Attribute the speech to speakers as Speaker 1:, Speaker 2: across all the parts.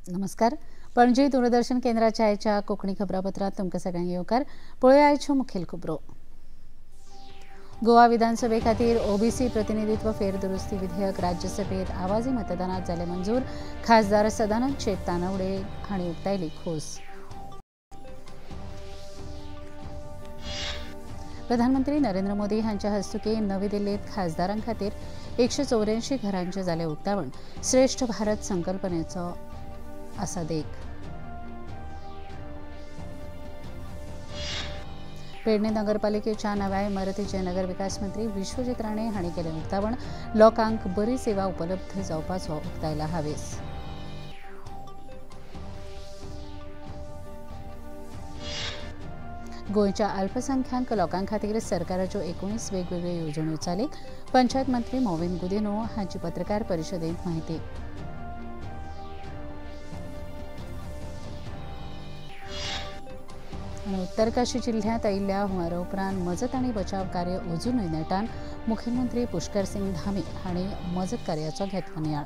Speaker 1: नमस्कार. पणजी दूरदर्शन केंद्राच्या आयच्या कोंकणी खबरापत्रांत तुमकां सगळ्यांक येवकार. पळोवया आयच्यो मुखेल खबरो. गोवा विधानसभे खातीर ओबीसी प्रतिनिधित्व फेरदुरुस्ती विधेयक राज्यसभेत आवाजी मतदानात जालें मंजूर. खासदार सदानंद शेट तानावडे हांणी उक्तायली खोस. प्रधानमंत्री नरेंद्र मोदी हांच्या हस्तुकी नवी दिल्लीत खासदारां खातीर 184 घरांचें जालें उक्तावण. श्रेष्ठ भारत संकल्पनेचो आसा देख. पेडणे नगरपालिकेच्या नव्या इमारतीचे नगरविकास मंत्री विश्वजीत राणे हांणी केलें उक्तावण. लोकांक बरी सेवा उपलब्ध जावपाचो उक्तायला हावेस. गोंयच्या अल्पसंख्याक लोकां खातीर सरकाराच्यो 19 वेगवेगळ्यो येवजण्यो चालीक. पंचायत मंत्री मॉविन गुदिन्हो हांची पत्रकार परिशदेंत म्हायती. उत्तरकाशी जिल्ह्यात आयिल्ल्या हुंवारा उपरांत मजत आनी बचाव कार्य अजुनूय नेटान. मुखेलमंत्री पुष्कर सिंग धामी हांणी मजत कार्याचो घेतलो नियाळ.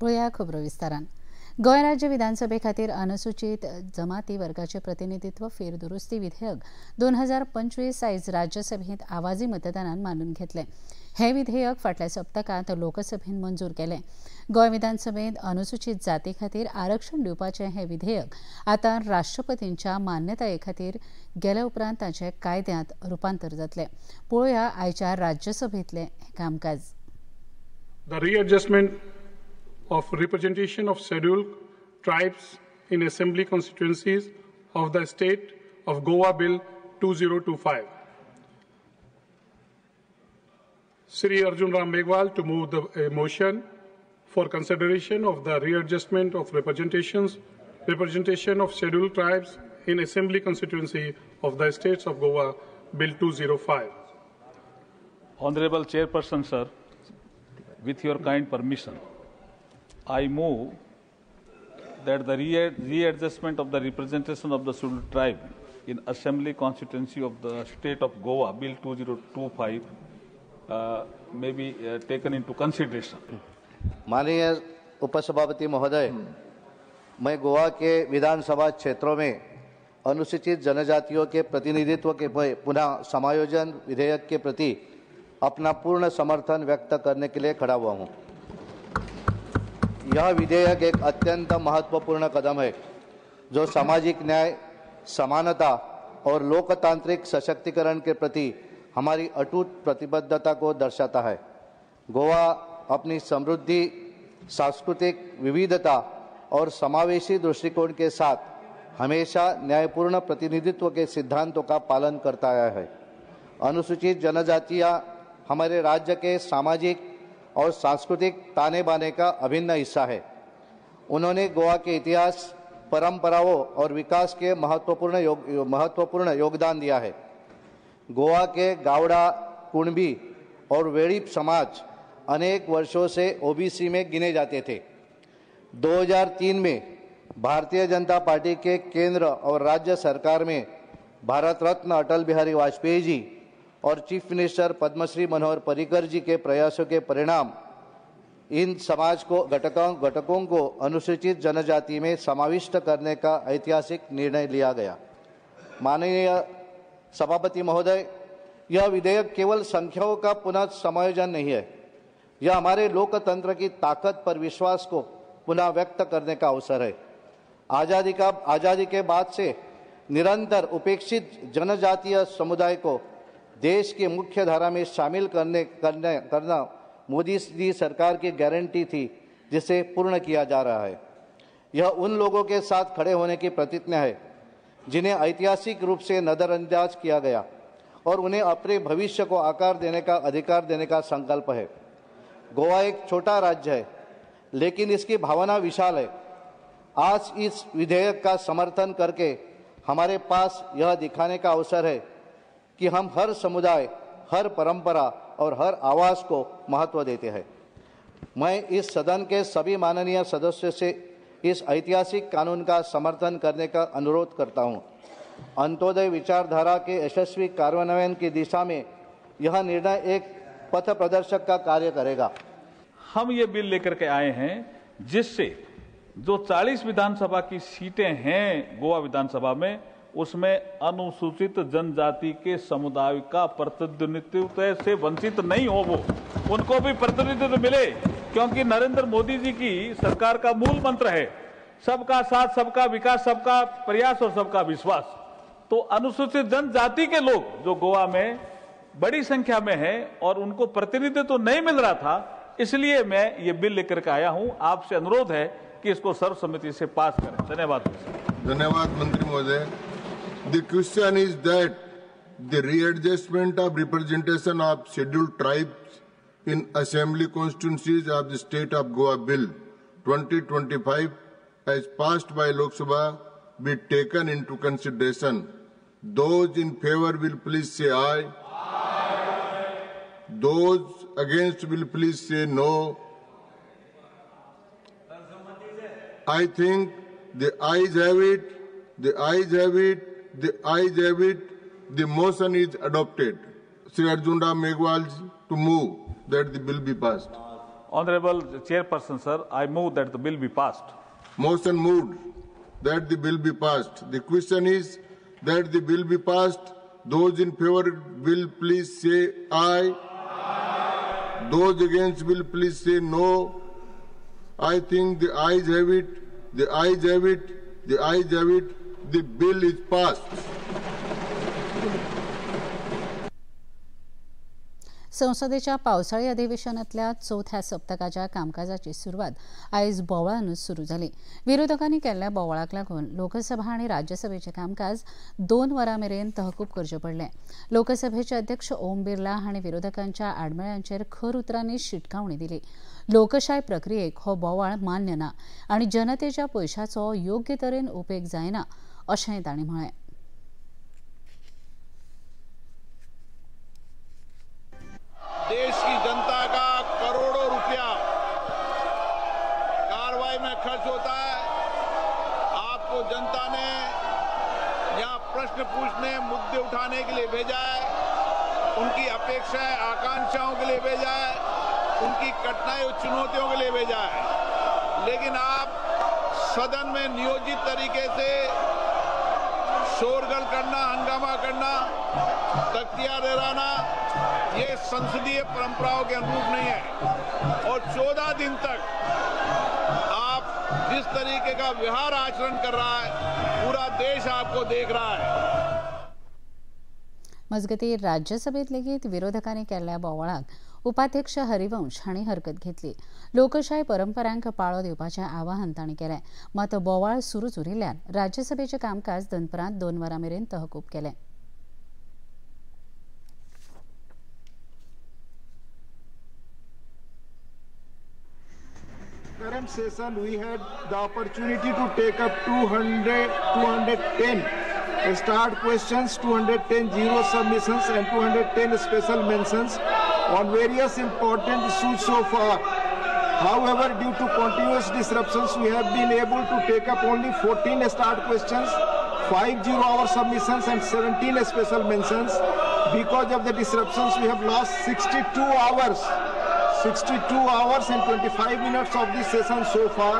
Speaker 1: पळोवया खबरो विस्तारान. गोंय राज्य विधानसभे खातीर अनुसूचित जमाती वर्गाचे प्रतिनिधित्व फेरदुरुस्ती विधेयक 2025 आयज राज्यसभेत आवाजी मतदानान मानून घेतलें. हे विधेयक फाटल्या सप्तकांत लोकसभेन मंजूर केलें. गोंय विधानसभेत अनुसूचित जाती खातीर आरक्षण दिवपाचें हें विधेयक आतां राष्ट्रपतींच्या मान्यताये खातीर गेल्या उपरांत ताचें कायद्यांत रुपांतर जातलें. पळोवया आयच्या राज्यसभेंतलें हें कामकाज.
Speaker 2: The readjustment of representation of scheduled tribes in assembly constituencies of the state of Goa Bill 2025. Shri Arjun Ram Meghwal to move the motion for consideration of the readjustment of representation of scheduled tribes in assembly constituency of the states of Goa Bill 205.
Speaker 3: Honorable Chairperson, sir, with your kind permission, I move that the readjustment of the representation of the scheduled tribe in assembly constituency of the state of Goa Bill 2025 may be taken into consideration.
Speaker 4: माननीय उपसभापति महोदय, मैं Goa K विधानसभा क्षेत्रों में अनुसूचित जनजातियों K प्रतिनिधित्व K पुनः समायोजन विधेयक के प्रति अपना पूर्ण समर्थन व्यक्त करने के लिए खड़ा हुआ हूँ। यह विधेयक एक अत्यंत महत्वपूर्ण कदम है जो सामाजिक न्याय, समानता और लोकतांत्रिक सशक्तिकरण के प्रति हमारी अटूट प्रतिबद्धता को दर्शाता है। गोवा अपनी समृद्धि, सांस्कृतिक विविधता और समावेशी दृष्टिकोण के साथ हमेशा न्यायपूर्ण प्रतिनिधित्व के सिद्धांतों का पालन करता आया है। अनुसूचित जनजातियाँ हमारे राज्य के सामाजिक और सांस्कृतिक ताने बाने का अभिन्न हिस्सा है। उन्होंने गोवा के इतिहास, परंपराओं और विकास के महत्वपूर्ण योगदान दिया है। गोवा के गावड़ा, कुणबी और वेड़ीप समाज अनेक वर्षों से ओबीसी में गिने जाते थे। 2003 में भारतीय जनता पार्टी के केंद्र और राज्य सरकार में भारत रत्न अटल बिहारी वाजपेयी जी और चीफ मिनिस्टर पद्मश्री मनोहर पर्रिकर जी के प्रयासों के परिणाम इन समाज को घटकों को अनुसूचित जनजाति में समाविष्ट करने का ऐतिहासिक निर्णय लिया गया। माननीय सभापति महोदय, यह विधेयक केवल संख्याओं का पुनः समायोजन नहीं है, यह हमारे लोकतंत्र की ताकत पर विश्वास को पुनः व्यक्त करने का अवसर है। आज़ादी के बाद से निरंतर उपेक्षित जनजातीय समुदाय को देश की मुख्य धारा में शामिल करना मोदी जी सरकार की गारंटी थी, जिसे पूर्ण किया जा रहा है। यह उन लोगों के साथ खड़े होने की प्रतिज्ञा है जिन्हें ऐतिहासिक रूप से नज़रअंदाज किया गया और उन्हें अपने भविष्य को आकार देने का अधिकार देने का संकल्प है। गोवा एक छोटा राज्य है, लेकिन इसकी भावना विशाल है। आज इस विधेयक का समर्थन करके हमारे पास यह दिखाने का अवसर है कि हम हर समुदाय, हर परंपरा और हर आवाज़ को महत्व देते हैं। मैं इस सदन के सभी माननीय सदस्यों से इस ऐतिहासिक कानून का समर्थन करने का अनुरोध करता हूं। अंत्योदय विचारधारा के यशस्वी कार्यान्वयन की दिशा में यह निर्णय एक पथ प्रदर्शक का कार्य करेगा।
Speaker 3: हम ये बिल लेकर के आए हैं जिससे जो 40 विधानसभा की सीटें हैं गोवा विधानसभा में, उसमें अनुसूचित जनजाति के समुदाय का प्रतिनिधित्व से वंचित नहीं हो, वो उनको भी प्रतिनिधित्व मिले, क्योंकि नरेंद्र मोदी जी की सरकार का मूल मंत्र है सबका साथ, सबका विकास, सबका प्रयास और सबका विश्वास। तो अनुसूचित जनजाति के लोग जो गोवा में बड़ी संख्या में हैं और उनको प्रतिनिधित्व नहीं मिल रहा था, इसलिए मैं ये बिल लेकर के आया हूं। आपसे अनुरोध है कि इसको सर्वसम्मति से पास करें। धन्यवाद।
Speaker 5: धन्यवाद मंत्री महोदय। The question is that the readjustment of representation of scheduled tribes in assembly constituencies of the state of Goa Bill 2025 as passed by Lok Sabha be taken into consideration. Those in favor will please say aye. Aye. Those against will please say no. I think the ayes have it, the ayes have it, the ayes have it. The motion is adopted. Shri Arjun Ram Meghwal to move that the bill be passed.
Speaker 3: Honorable Chairperson, sir, I move that the bill be passed.
Speaker 5: Motion moved that the bill be passed. The question is that the bill be passed. Those in favor will please say aye. Aye. Those against will please say no. I think the ayes have it, the ayes have it, the ayes have it. The bill is passed.
Speaker 1: संसदेच्या पावसाळी अधिवेशनातल्या चवथ्या सप्तकाच्या कामकाजाची सुरवात आयज बोवाळानूच सुरू जाली। विरोधकांनी केल्ल्या बोवाळाक लागून लोकसभा आनी राज्यसभेचें कामकाज 2 वरां मेरेन तहकूब करचें पडलें। लोकसभेचे अध्यक्ष ओम बिर्ला हांणी विरोधकांच्या आडमेळ्यांचेर खर उतरांनी शिटकावणी दिली। लोकशाय प्रक्रियेक हो बोवाळ मान्य ना आनी जनतेच्या पयशाचो योग्य तरेन उपेग जायना अशेंय तांणी म्हळें।
Speaker 6: देश की जनता का करोड़ों रुपया कार्रवाई में खर्च होता है। आपको जनता ने यहाँ प्रश्न पूछने, मुद्दे उठाने के लिए भेजा है, उनकी अपेक्षाएं, आकांक्षाओं के लिए भेजा है, उनकी कठिनाई और चुनौतियों के लिए भेजा है। लेकिन आप सदन में नियोजित तरीके से शोरगुल करना, हंगामा करना, तख्तियां लहराना, ये संसदीय परंपराओं के अनुरूप नहीं है। और 14 दिन तक आप जिस तरीके का व्यवहार आचरण कर रहा है, पूरा देश आपको देख रहा है।
Speaker 1: मजगती राज्यसभेत लेगीत विरोधकांनी केल्ल्या बोवाळाक उपाध्यक्ष हरिवंश हांणी हरकत घेतली। लोकशाय परंपरांक पाळो दिवपाचें आवाहन तांणी केलें। मात बोवाळ सुरूच उरिल्ल्यान राज्यसभेचें कामकाज दनपरां 2 वरां मेरेन तहकूब केलें।
Speaker 7: Current session we had the opportunity to take up 210 starred questions, 210 zero submissions and 210 special mentions on various important issues so far. However, due to continuous disruptions, we have been able to take up only 14 starred questions, 5 zero-hour submissions and 17 special mentions. Because of the disruptions, we have lost 62 hours. 62 hours and 25 minutes of this session so far.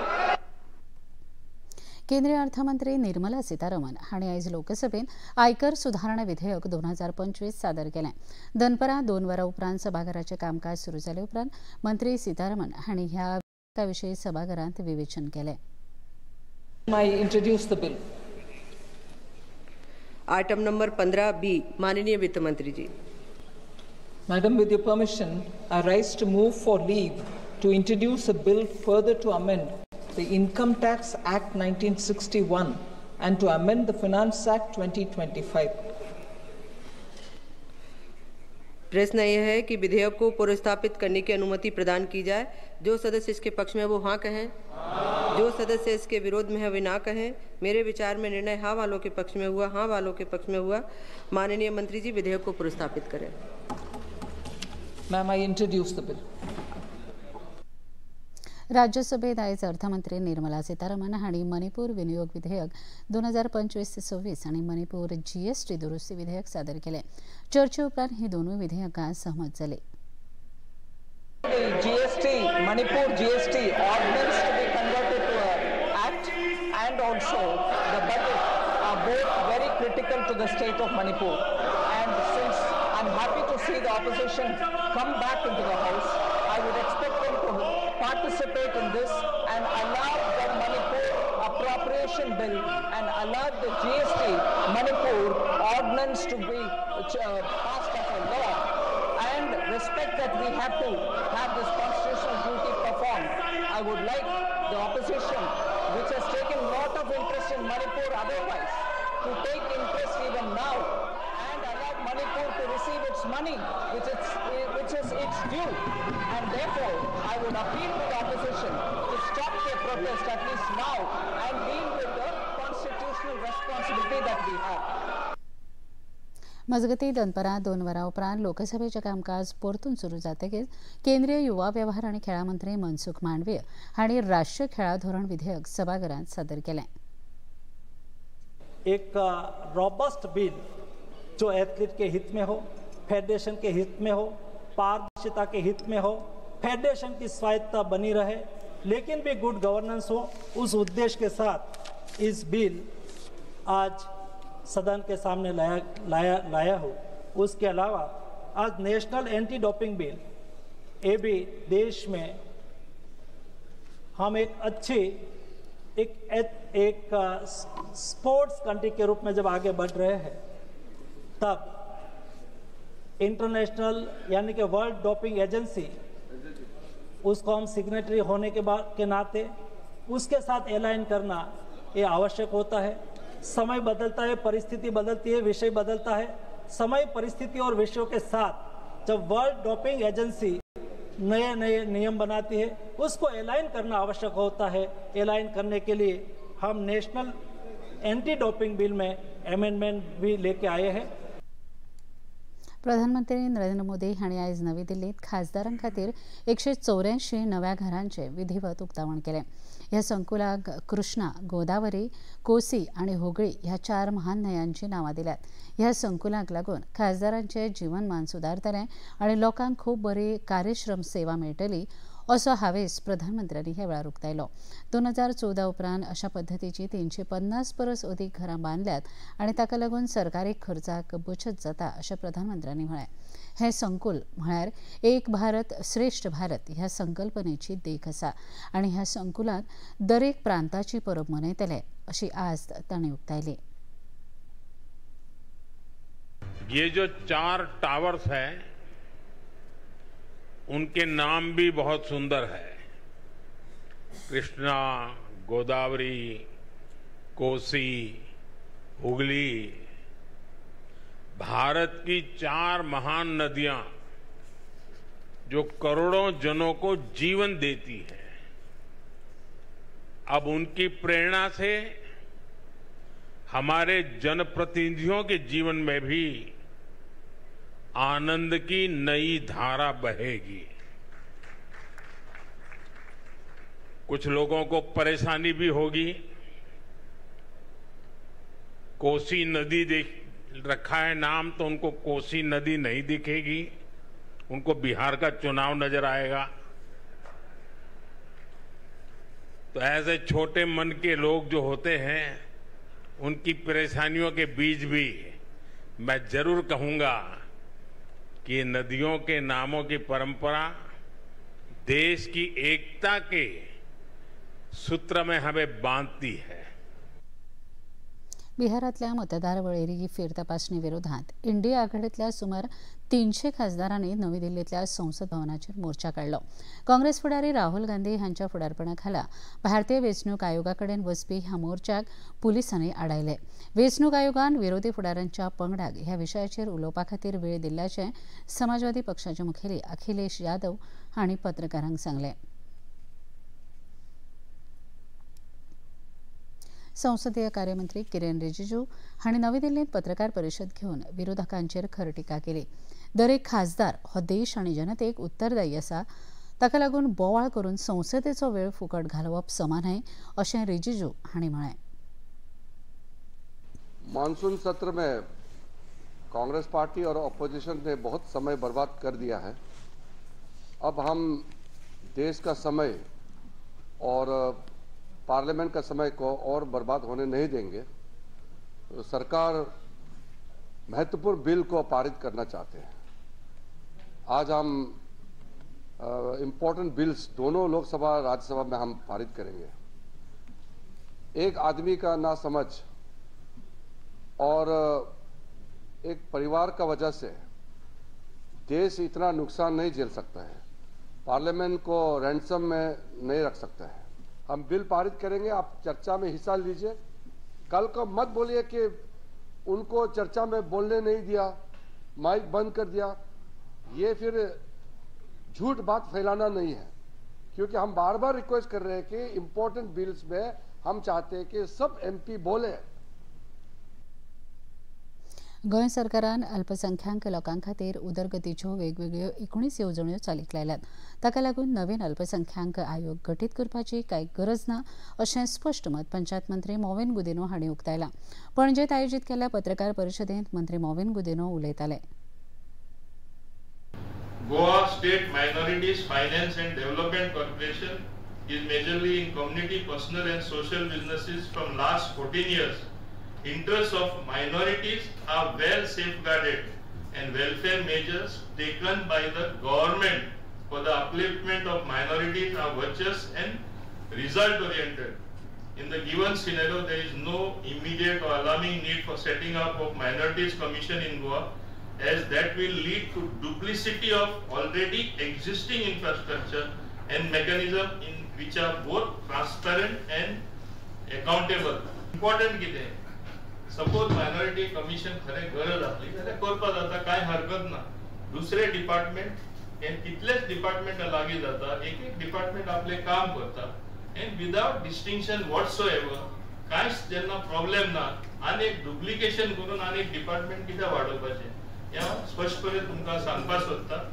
Speaker 1: केंद्रीय अर्थमंत्री निर्मला सीतारमन हांणी आयज लोकसभेत आयकर सुधारणा विधेयक 2025 सादर केलें। दनपरां 2 वरां उपरांत सभाघराचें कामकाज सुरू जाले उपरांत मंत्री सीतारमन हांणी ह्या विधेयका विशीं सभाघरांत विवेचन केलें।
Speaker 8: I introduce the bill.
Speaker 9: Item number 15B, माननीय वित्त मंत्री जी।
Speaker 8: Madam, with your permission, I rise to move for leave to introduce a bill further to amend the Income Tax Act 1961 and to amend the Finance Act 2025.
Speaker 9: प्रश्न यह है कि विधेयक को पुनर्स्थापित करने की अनुमति प्रदान की जाए। जो सदस्य इसके पक्ष में वो हाँ कहें, जो सदस्य इसके विरोध में है वे ना कहें। मेरे विचार में निर्णय हाँ वालों के पक्ष में हुआ, हाँ वालों के पक्ष में हुआ। माननीय मंत्री जी, विधेयक को पुनर्स्थापित करें।
Speaker 8: Ma'am, I introduce the bill.
Speaker 1: राज्यसभेत आयज अर्थमंत्री निर्मला सीतारमन हांणी मणिपूर विनियोग विधेयक 2025 ते 26 आनी मणिपूर जीएसटी दुरुस्ती विधेयक सादर केलें। चर्चे उपरांत ही दोनूय विधेयकां सहमत जाली।
Speaker 8: GST GST, Manipur GST ordinance to be converted to an act, and also the budget are both very critical to the state of Manipur. And since I'm happy to see the opposition come back into the house, I would expect them to participate in this and allow the Manipur appropriation bill and allow the GST Manipur ordinance to be passed as a law, and respect that we have to have this constitutional duty performed. I would like the opposition, which has taken lot of interest in Manipur otherwise, to take interest even now and allow Manipur to receive its money, which is its due. And therefore, I would appeal to the opposition to stop their protest at least now and deal with the constitutional responsibility that we have.
Speaker 1: मजगती दनपरां 2 वरां उपरांत लोकसभेचें कामकाज परतून सुरू जातकीच केंद्रीय युवा वेव्हार आनी खेळां मंत्री मनसुख मांडवीय हांणी राष्ट्रीय खेळां धोरण विधेयक सभाघरांत सादर केलें.
Speaker 10: एक रॉबस्ट बिल जो एथलीट के हित में हो, फेडरेशन के हित में हो, पारदर्शिता के हित में हो, फेडरेशन की स्वायत्तता बनी रहे, लेकिन भी गुड गवर्नेंस हो, उस उद्देश्य के साथ इस बिल आज सदन के सामने लाया लाया लाया हो. उसके अलावा आज नेशनल एंटी डोपिंग बिल ये भी देश में हम एक अच्छी एक एक स्पोर्ट्स कंट्री के रूप में जब आगे बढ़ रहे हैं, तब इंटरनेशनल यानी कि वर्ल्ड डोपिंग एजेंसी, उसको हम सिग्नेटरी होने के बाद के नाते उसके साथ अलाइन करना ये आवश्यक होता है. समय बदलता है, परिस्थिति बदलती है, विषय बदलता है. समय, परिस्थिति और विषयों के साथ जब वर्ल्ड डोपिंग एजेंसी नए नए नियम बनाती है, उसको अलाइन करना आवश्यक होता है. अलाइन करने के लिए हम नेशनल एंटी डोपिंग बिल में अमेंडमेंट भी लेके आए हैं.
Speaker 1: प्रधानमंत्री नरेंद्र मोदी हांणी आयज नवी दिल्लीत खासदारां खातीर 184 नव्या घरांचें विधिवत उक्तावण केलें. ह्या संकुलाक कृष्णा, गोदावरी, कोसी आनी हुगळी ह्या 4 महान न्हंयांची नांवां दिल्यात. ह्या संकुलाक लागून खासदारांचें जीवनमान सुदारतलें आनी लोकांक खूब बरी कार्यश्रम सेवा मेळटली असो हावेस प्रधानमंत्र्यांनी ह्या वेळार उक्तायलो. 2014 उपरांत अशा पद्दतीची 350 परस अदीक घरां बांदल्यात आनी ताका लागून सरकारी खर्चाक बचत जाता अशें प्रधानमंत्र्यांनी म्हळें. हें संकुल म्हळ्यार एक भारत श्रेष्ठ भारत ह्या संकल्पनेची देख आसा आनी ह्या संकुलांत दरेक प्रांताची परब मनयतले अशी आस्त तांणी उक्तायली.
Speaker 11: ये जो 4 टावर्स हैं उनके नाम भी बहुत सुंदर है. कृष्णा, गोदावरी, कोसी, हुगली. भारत की 4 महान नदियां जो करोड़ों जनों को जीवन देती हैं, अब उनकी प्रेरणा से हमारे जनप्रतिनिधियों के जीवन में भी आनंद की नई धारा बहेगी. कुछ लोगों को परेशानी भी होगी. कोसी नदी देख रखा है नाम तो उनको कोसी नदी नहीं दिखेगी, उनको बिहार का चुनाव नजर आएगा. तो ऐसे छोटे मन के लोग जो होते हैं उनकी परेशानियों के बीच भी मैं जरूर कहूंगा कि नदियों के नामों की परंपरा देश की एकता के सूत्र में हमें बांधती है.
Speaker 1: बिहारातल्या मतदार वळेरी फेरतपासणी विरोधात इंडिया आघाडीतल्या सुमार 300 खासदारांनी नवी दिल्लीतल्या संसद भवनाचेर मोर्चा काडलो. काँग्रेस फुडारी राहुल गांधी हांच्या फुडारपणा खाला भारतीय वेंचणूक आयोगा कडेन वचपी ह्या मोर्चाक पुलिसांनी आडायले. वेंचणूक आयोगान विरोधी फुडारांच्या पंगडाक ह्या विशयाचेर उलोवपा खातीर वेळ दिल्ल्याचें समाजवादी पक्षाचे मुखेली अखिलेश यादव हांणी पत्रकारांक सांगलें. संसदीय कार्यमंत्री किरेन रिजिजू हांणी नवी दिल्लींत पत्रकार परिशद घेवन विरोधकांचेर खर टिका केली. दरेक खासदार हो देश आनी जनतेक उत्तरदायी आसा, ताका लागून बोवाळ करून संसदेचो वेळ फुकट घालोवप समा न्हय अशें रिजिजू हांणी म्हळें.
Speaker 12: मानसून सत्र में कांग्रेस पार्टी और अपोजिशन ने बहुत समय बर्बाद कर दिया है. अब हम देश का समय और पार्लियामेंट का समय को और बर्बाद होने नहीं देंगे। सरकार महत्वपूर्ण बिल को पारित करना चाहते हैं। आज हम इम्पोर्टेंट बिल्स दोनों लोकसभा राज्यसभा में हम पारित करेंगे। एक आदमी का ना समझ और एक परिवार का वजह से देश इतना नुकसान नहीं झेल सकता है, पार्लियामेंट को रैंसम में नहीं रख सकता है। हम बिल पारित करेंगे, आप चर्चा में हिस्सा लीजिए। कल को मत बोलिए कि उनको चर्चा में बोलने नहीं दिया, माइक बंद कर दिया। ये फिर झूठ बात फैलाना नहीं है, क्योंकि हम बार बार रिक्वेस्ट कर रहे हैं कि इम्पोर्टेंट बिल्स में हम चाहते हैं कि सब एमपी बोले।
Speaker 1: गोंय सरकारान अल्पसंख्याक लोकां खातीर उदरगतीच्यो वेगवेगळ्यो 19 येवजण्यो चालीक लायल्यात। ताका लागून नवीन अल्पसंख्याक आयोग गठीत करपाची कांय गरज ना अशें स्पश्ट मत पंचायत मंत्री मॉविन गुदिन्हो हांणी उक्तायलां। पणजेंत आयोजीत केल्ल्या पत्रकार परिशदेंत मंत्री मॉविन गुदिन्हो उलयताले।
Speaker 13: Goa State Minorities Finance and Development Corporation is majorly in community, personal and social businesses from last 14 years. Interests of minorities are well safeguarded and welfare measures taken by the government for the upliftment of minorities are virtuous and result oriented. In the given scenario, there is no immediate or alarming need for setting up of Minorities Commission in Goa, as that will lead to duplicity of already existing infrastructure and mechanism in which are both transparent and accountable. Important कितें, suppose minority commission खरें गरज आसली जाल्यार करपा जाता, कांय हरकत ना। दुसरे डिपार्टमेंट हे कितलेच डिपार्टमेंट लागीं जाता, एक एक डिपार्टमेंट आपलें काम करता and without distinction whatsoever कांयच जेन्ना प्रॉब्लेम ना आनी एक डुप्लिकेशन करून आनी एक डिपार्टमेंट कित्याक वाडोवपाचें हें स्पश्टपणे तुमकां सांगपाक सोदता।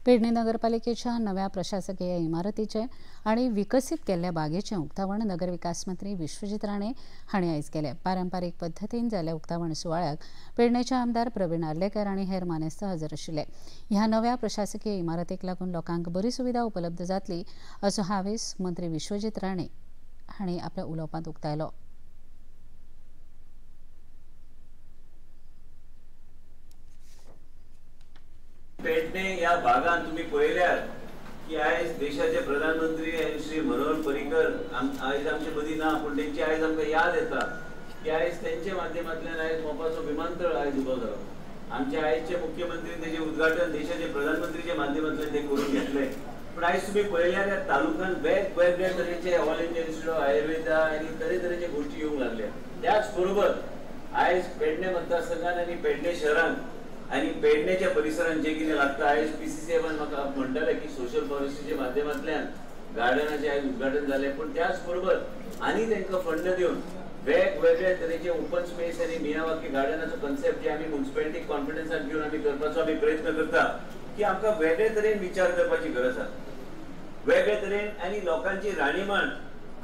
Speaker 1: पेडणे नगरपालिकेच्या नव्या प्रशासकीय इमारतीचे आणि विकसित केल्ल्या बागेचें उक्तावण नगरविकास मंत्री विश्वजीत राणे हांणी आयज केलें। पारंपारीक पद्दतीन जाल्ल्या उक्तावण सुवाळ्याक पेडणेचे आमदार प्रवीण आर्लेकर आनी हेर मानेस्त हजर आशिल्ले। ह्या नव्या प्रशासकीय इमारतीक लागून लोकांक बरी सुविधा उपलब्ध जातली असो हावेस मंत्री विश्वजीत राणे हांणी आपल्या उलोवपांत उक्तायलो।
Speaker 14: पेडणे ह्या भागान तुम्ही पळयल्यार की आयज देशाचे प्रधानमंत्री श्री मनोहर पर्रीकर आयज आमचे मदीं ना, पूण तेंची आयज आमकां याद येता की आयज तेंच्या माध्यमांतल्यान आयज मोपाचो विमानतळ आयज उबो जालो। आमचे आयजचे मुख्यमंत्री तेजें उद्घाटन देशाचे प्रधानमंत्रीच्या माध्यमांतल्यान ते करून घेतले। पूण आयज तुमी पळयल्यार ह्या तालुक्यान वेगवेगळ्या तरेचे All India Institute of Ayurveda आनी तरेतरेचे गोश्टी येवंक लागल्या। त्याच बरोबर आयज पेडणे मतदारसंघान आनी पेडणे शहरान आनी पेडणेच्या परिसरान जे कितें लागता आयज PCCF म्हाका म्हणटाले की सोशल पॉलिसीच्या माध्यमांतल्यान गार्डनाचें आयज उद्घाटन जालें, पूण त्याच बरोबर आनी तांकां फंड दिवन वेगवेगळ्या तरेचे ओपन स्पेस आनी मियावाकी गार्डनाचो कन्सेप्ट जे आमी मुन्सिपालिटी कॉन्फिडन्सान घेवन आमी करपाचो आमी प्रयत्न करता की आमकां वेगळे तरेन विचार करपाची गरज आसा, वेगळे तरेन आनी लोकांची राहणीमान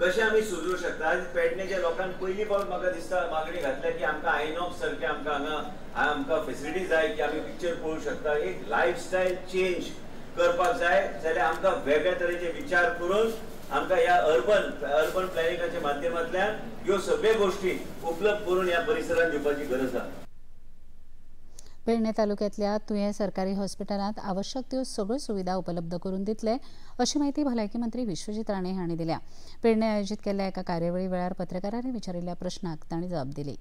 Speaker 14: कशें आमी सुदरूं शकता। आज पेडणेच्या लोकांक पयली फावट म्हाका दिसता मागणी घातल्या की आमकां आयनॉक्स सारकें आमकां हांगा आमकां फेसिलिटी जाय की आमी पिक्चर पळोवंक शकता। एक लायफस्टायल चेंज करपाक जाय जाल्यार आमकां वेगळ्या तरेचे विचार करून आमकां ह्या अर्बन प्लॅनिंगाच्या माध्यमांतल्यान ह्यो सगळ्यो गोश्टी उपलब्ध करून ह्या परिसरांत दिवपाची गरज आसा।
Speaker 1: पेडणे तालुक्यातल्या तुयें सरकारी हॉस्पिटलांत आवश्यक त्यो सगळ्यो सुविधा उपलब्ध करून दितले अशी माहिती भलायकी मंत्री विश्वजीत राणे हांणी दिल्या। पेडणे आयोजीत केल्ल्या एका कार्यावळी वेळार पत्रकारांनी विचारिल्ल्या प्रश्नाक तांणी जाप दिली।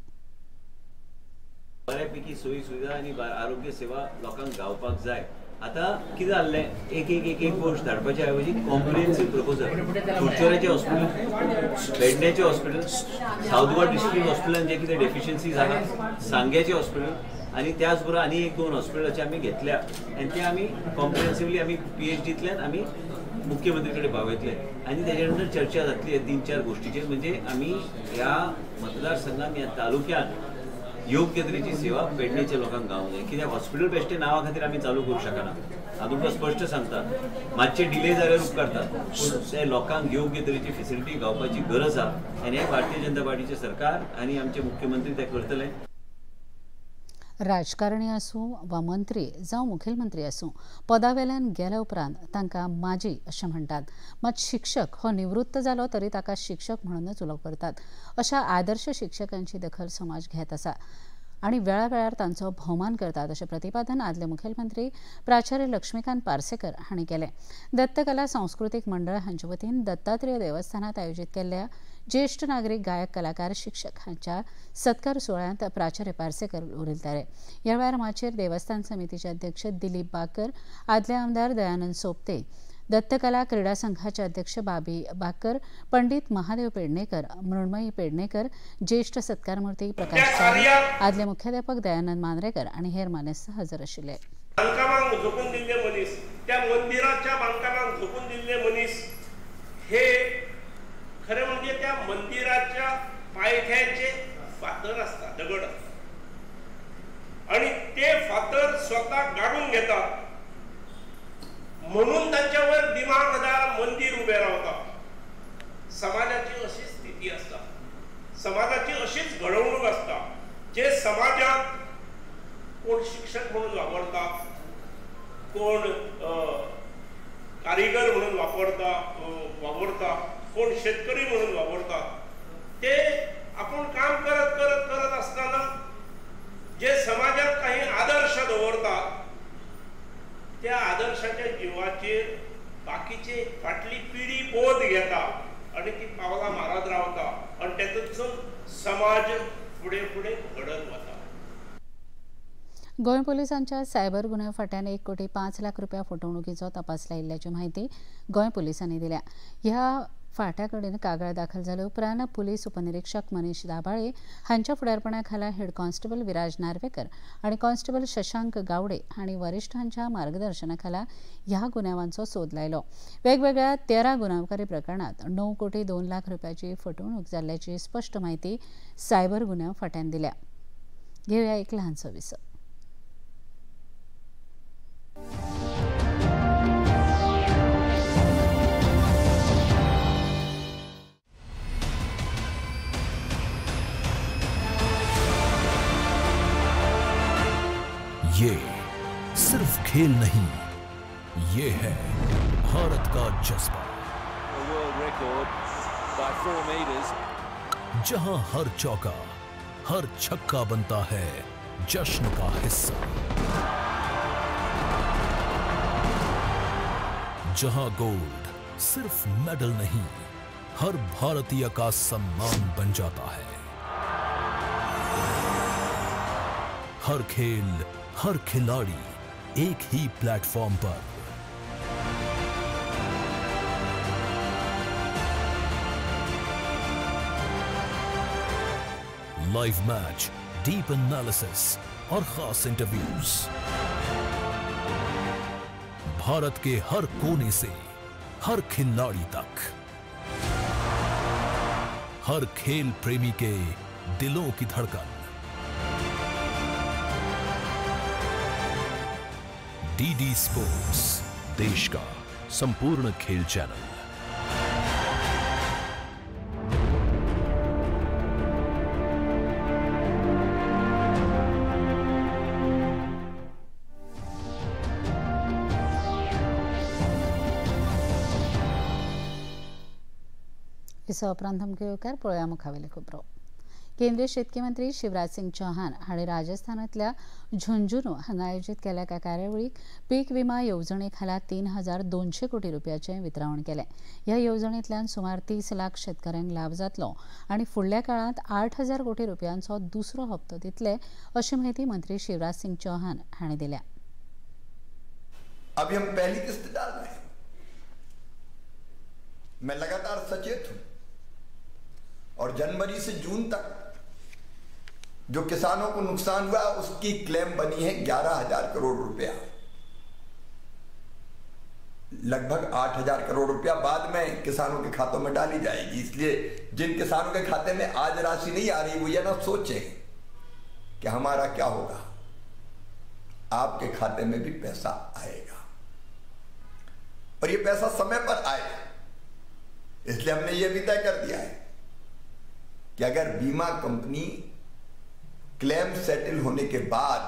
Speaker 14: बऱ्यापैकी सोयी सुविधा आनी आरोग्य सेवा लोकांक गावपाक जाय। आतां कितें जाल्लें एक एक एक एक गोश्ट धाडपाच्या ऐवजी कॉम्प्रिहेन्सीव प्रपोजल कुडचड्याचें हॉस्पिटल, पेडण्याचें हॉस्पिटल, सावथ गोवा डिस्ट्रिक्ट हॉस्पिटलान जे कितें डेफिशियन्सीज आहा, सांग्याचें हॉस्पिटल आनी त्याच बरोबर आनी एक दोन हॉस्पिटलाचे आमी घेतल्या आनी ते आमी कॉम्प्रिहेन्सिवली आमी PhDतल्यान आमी मुख्यमंत्री कडेन पावयतले आनी तेच्या नंतर चर्चा जातली ह्या 3-4 गोश्टीचेर। म्हणजे आमी ह्या मतदारसंघात ह्या तालुक्यात योग्य तरेची सेवा पेडणेच्या लोकांक गावूंक जाय। कित्याक हॉस्पिटल बेश्टे नांवा खातीर आमी चालू करूंक शकना। हांव तुमकां स्पश्ट सांगता, मातशे डिले जाल्यार उपकारता, पूण ते लोकांक योग्य तरेची फेसिलिटी गावपाची गरज आसा आनी हें भारतीय जनता पार्टीचें सरकार आनी आमचे मुख्यमंत्री ते करतले।
Speaker 1: राजकारणी आसूं वा मंत्री जावं मुखेलमंत्री आसूं, पदावेल्यान गेल्या उपरांत तांकां माजी अशें म्हणटात. मात शिक्षक हो निवृत्त जालो तरी ताका शिक्षक म्हणूनच उलो करतात. अशा आदर्श शिक्षकांची दखल समाज घेत आसा आनी वेळावेळार तांचो भोवमान करतात अशें प्रतिपादन आदले मुखेलमंत्री प्राचार्य लक्ष्मीकांत पार्सेकर हांणी केलें. दत्तकला सांस्कृतीक मंडळ हांचे वतीन दत्तात्रेय देवस्थानांत आयोजीत केल्ल्या ज्येश्ठ नागरीक गायक कलाकार शिक्षक हांच्या सत्कार सुवाळ्यांत प्राचार्य पार्सेकर उलयताले. ह्या वेळार माचयेर देवस्थान समितीचे अध्यक्ष दिलीप बाकर, आदले आमदार दयानंद सोपते, दत्तकला क्रीडा संघाचे अध्यक्ष बाबी बाकर, पंडित महादेव पेडणेकर, मृण्मयी पेडणेकर, ज्येष्ठ सत्कारमूर्ती प्रकाश च्यारी, आदले मुख्याध्यापक दयानंद मांद्रेकर आनी हेर मानेस्त हजर आशिल्ले.
Speaker 15: बांदकामाक झोकून दिल्ले मनीस, त्या मंदिराच्या बांदकामाक झोकून दिल्ले मनीस हे खरें म्हणजे त्या मंदिराच्या पायथ्याचे फातर आसता, दगड आसता आनी ते फातर स्वता गाडून घेतात म्हणून तांच्यावर दिमाग आधार मंदिर उबें रावता. समाजाची अशीच स्थिती आसता, समाजाची अशीच घडवणूक आसता. जे समाजात कोण शिक्षक म्हणून वापरता, कोण कारिगर म्हणून वापरता, कोण शेतकरी म्हणून वापरता, ते आपण काम करत करत करत असताना जे समाजात काही आदर्श दवरतात त्या आदर्शाच्या जिवाचेर बाकीचे फाटली पिढी बोध घेता आणि ती पावलां मारत रावता आणि तेतूंतसून समाज फुडें फुडें घडत वता.
Speaker 1: गोंय पोलिसांच्या सायबर गुन्यांव फांट्यान 1,05,00,000 रुपया फटवणुकीचो तपास लायिल्ल्याची म्हायती गोंय पोलिसांनी दिल्या. ह्या फांट्या कडेन कागाळ दाखल जाले उपरांत पुलीस उपनिरीक्षक मनीष दाभाळे हांच्या फुडारपणा खाला हेड कॉन्स्टेबल विराज नार्वेकर आनी कॉन्स्टेबल शशांक गावडे हांणी वरिश्ठांच्या मार्गदर्शना खाला ह्या गुन्यांवांचो सोद लायलो. वेगवेगळ्या 13 गुन्यांवकारी प्रकरणांत 9,02,00,000 रुपयाची फटवणूक जाल्ल्याची स्पश्ट म्हायती सायबर गुन्यांव फांट्यान दिल्या. घेवया एक ल्हानसो विसव.
Speaker 16: ये सिर्फ खेल नहीं, ये है भारत का जज्बा, जहां हर चौका हर छक्का बनता है जश्न का हिस्सा, जहां गोल्ड सिर्फ मेडल नहीं, हर भारतीय का सम्मान बन जाता है। हर खेल हर खिलाड़ी एक ही प्लेटफॉर्म पर। लाइव मैच, डीप एनालिसिस और खास इंटरव्यूज, भारत के हर कोने से हर खिलाड़ी तक, हर खेल प्रेमी के दिलों की धड़कन। डीडी स्पोर्ट्स, देश का संपूर्ण खेल चैनल।
Speaker 1: इस उपरांत आमकां पळोवया मुखावेले खबरो. केंद्रीय शेतकी मंत्री शिवराज सिंग चौहान हांणी राजस्थानांतल्या झुंझुनू हांगा आयोजीत केल्ल्या एका कार्यावळीक पीक विमा येवजणे खाला 3,200 कोटी रुपयाचें वितरावण केलें. ह्या येवजणेंतल्यान सुमार 30 लाख शेतकऱ्यांक लाभ जातलो आनी फुडल्या काळांत 8,000 कोटी रुपयांचो दुसरो हप्तो दितले अशी म्हायती मंत्री शिवराज सिंग चौहान हांणी दिल्या.
Speaker 17: अभी हम पहली किस्त डाल रहे हैं. मैं लगातार सचेत हूं और जनवरी से जून तक जो किसानों को नुकसान हुआ उसकी क्लेम बनी है 11,000 करोड़ रुपया, लगभग 8,000 करोड़ रुपया बाद में किसानों के खातों में डाली जाएगी। इसलिए जिन किसानों के खाते में आज राशि नहीं आ रही वो ये ना सोचें कि हमारा क्या होगा, आपके खाते में भी पैसा आएगा और ये पैसा समय पर आए। इसलिए हमने ये भी तय कर दिया है कि अगर बीमा कंपनी क्लेम सेटल होने के बाद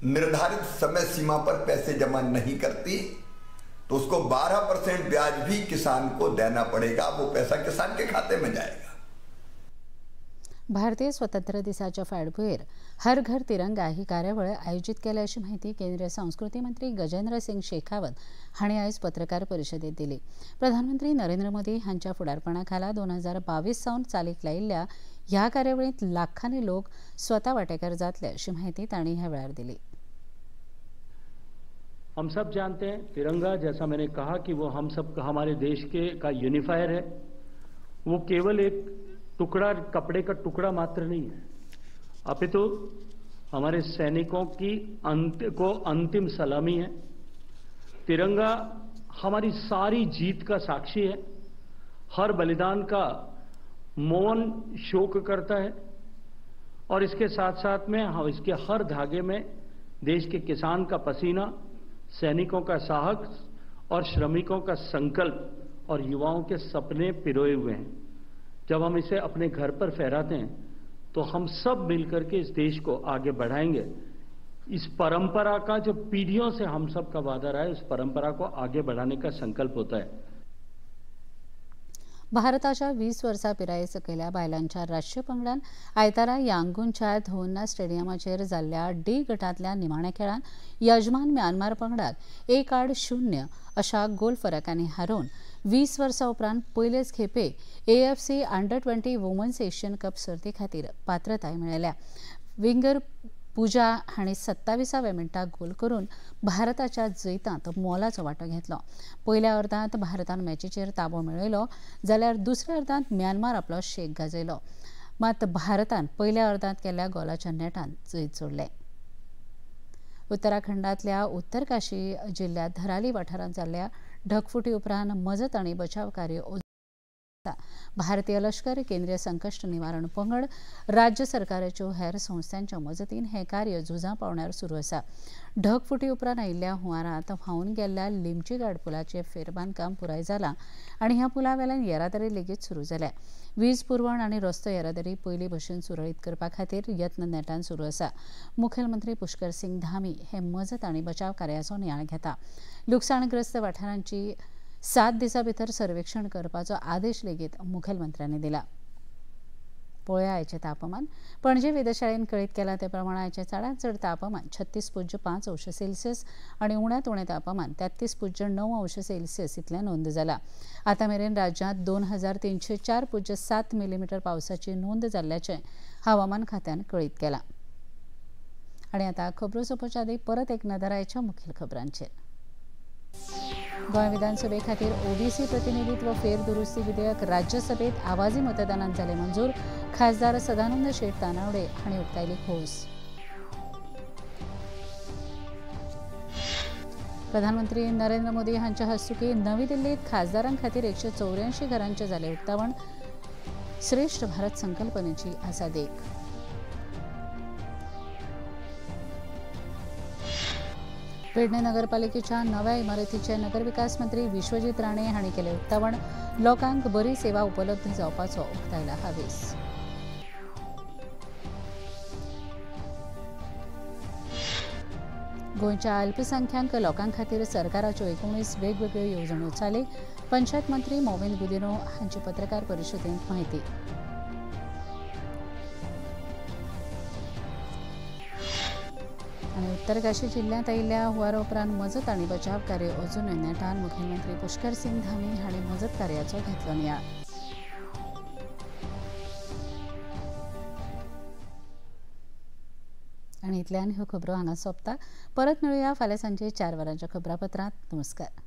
Speaker 17: निर्धारित समय सीमा पर पैसे जमा नहीं करती तो उसको 12% ब्याज भी किसान को देना पड़ेगा, वो पैसा किसान के खाते में जाएगा।
Speaker 1: भारतीय स्वतंत्र दिसाच्या फाटभुंयेर हर घर तिरंगा ही कार्यावळ आयोजित केल्या अशी माहिती केंद्रीय संस्कृती मंत्री गजेंद्र सिंग शेखावत हांणी आयज पत्रकार परिशदेत दिली। प्रधानमंत्री नरेंद्र मोदी हांच्या फुडारपणा खाला 2022 सावन चालीक लायिल्ल्या ह्या कार्यावळींत लाखांनी लोक स्वता वांटेकार जातले अशी माहिती तांणी ह्या वेळार दिली।
Speaker 18: हम सब जानते हैं तिरंगा, जैसा मैंने कहा कि वो हम सब हमारे देश के का यूनिफायर है। वो केवल एक टुकड़ा, कपड़े का टुकड़ा मात्र नहीं है, अपितु हमारे सैनिकों की अंतिम सलामी है। तिरंगा हमारी सारी जीत का साक्षी है, हर बलिदान का मौन शोक करता है और इसके साथ साथ में हम इसके हर धागे में देश के किसान का पसीना, सैनिकों का साहस और श्रमिकों का संकल्प और युवाओं के सपने पिरोए हुए हैं। जब हम इसे अपने घर पर फहराते हैं तो हम सब मिलकर के इस देश को आगे बढ़ाएंगे। इस परंपरा का जो पीढ़ियों से हम सब का वादा रहा है, उस परंपरा को आगे बढ़ाने का संकल्प होता है।
Speaker 1: भारताच्या 20 वर्सां पिराये सकयल्या बायलांच्या राष्ट्रीय पंगडान आयतारा यांगूनच्या धोन्ना स्टेडियमाचेर जाल्ल्या डी गटांतल्या निमाण्या खेळांत यजमान म्यानमार पंगडाक 1-0 अशा गोल फरकांनी हारोवन 20 वर्सां उपरांत पयलेच खेपे AFC अंडर-20 वुमन्स एशियन कप सर्ती खातीर पात्रताय मेळयल्या। विंगर पूजा हांणी 27व्या मिनटाक गोल करून भारताच्या जैतांत मोलाचो वांटो घेतलो। पयल्या अर्दांत भारतान मॅचीचेर ताबो मेळयलो जाल्यार दुसऱ्या अर्दांत म्यानमार आपलो शेक गाजयलो, मात भारतान पयल्या अर्दांत केल्ल्या गोलाच्या नेटान जैत जोडलें। उत्तराखंडांतल्या उत्तरकाशी जिल्ल्यांत धराली वाठारांत जाल्ल्या ढगफुटी उपरांत मजत आनी बचाव कार्य भारतीय लष्कर, केंद्रीय संकश्ट निवारण पंगड, राज्य सरकाराच्यो हेर संस्थांच्या मजतीन हें कार्य झुजां पावण्यार सुरू आसा। ढगफुटी उपरांत आयिल्ल्या हुंवारांत व्हांवन गेल्ल्या लिमचीघाट पुलाचें फेरबांदकाम पुराय जालां आनी ह्या पुला वेल्यान येरादारी लेगीत सुरू जाल्या। वीज पुरवण आनी रस्तो येरादारी पयलीं भशेन सुरळीत करपा खातीर यत्न नेटान सुरू आसा। मुखेलमंत्री पुष्कर सिंग धामी हे मजत आनी बचाव कार्याचो नियाळ घेता। लुकसाणग्रस्त वाठारांची 7 दिसां भितर सर्वेक्षण करपाचो आदेश लेगीत मुखेलमंत्र्यांनी दिला। पळोवया आयचें तापमान। पणजे वेधशाळेन कळीत केलां ते प्रमाण आयचें चडांत चड तापमान 36.5 अंश सेल्सियस आनी उण्यांत उणें तापमान 33.9 अंश सेल्सियस इतलें नोंद जालां। आतां मेरेन राज्यांत 2304.7 मिलीमिटर पावसाची नोंद जाल्ल्याचें हवामान खात्यान कळीत केलां। आनी आतां खबरो सोंपोवच्या आदीं परत एक नदर आयच्या मुखेल खबरांचेर। गोंय विधानसभे खातीर ओबीसी प्रतिनिधित्व फेर दुरुस्ती विधेयक राज्यसभेत आवाजी मतदानान जालें मंजूर। खासदार सदानंद शेट तानावडे हांणी उक्तायली खोस। प्रधानमंत्री नरेंद्र मोदी हांच्या हस्तुकीं नवी दिल्लीत खासदारां खातीर 184 घरांचें जालें उक्तावण। श्रेष्ठ भारत संकल्पनेची आसा देख। पेडणे नगरपालिकेच्या नव्या इमारतीचे नगरविकास मंत्री विश्वजीत राणे हांणी केलें उक्तावण। लोकांक बरी सेवा उपलब्ध जावपाचो उक्तायला हावेस। गोंयच्या अल्पसंख्याक लोकां खातीर सरकाराच्यो 19 वेगवेगळ्यो येवजण्यो चालीक। पंचायत मंत्री मॉविन गुदिन्हो हांची पत्रकार परिशदेंत माहिती। आनी उत्तरकाशी जिल्ल्यांत आयिल्ल्या हुंवारा उपरांत मजत आनी बचाव कार्य अजुनूय नेटान। मुखेलमंत्री पुष्कर सिंग धामी हांणी मजत कार्याचो घेतलो नियाळ। आनी इतल्यान ह्यो खबरो हांगा सोंपता। परत मेळुया फाल्यां सांजे 4 वरांच्या खबरापत्रांत। नमस्कार।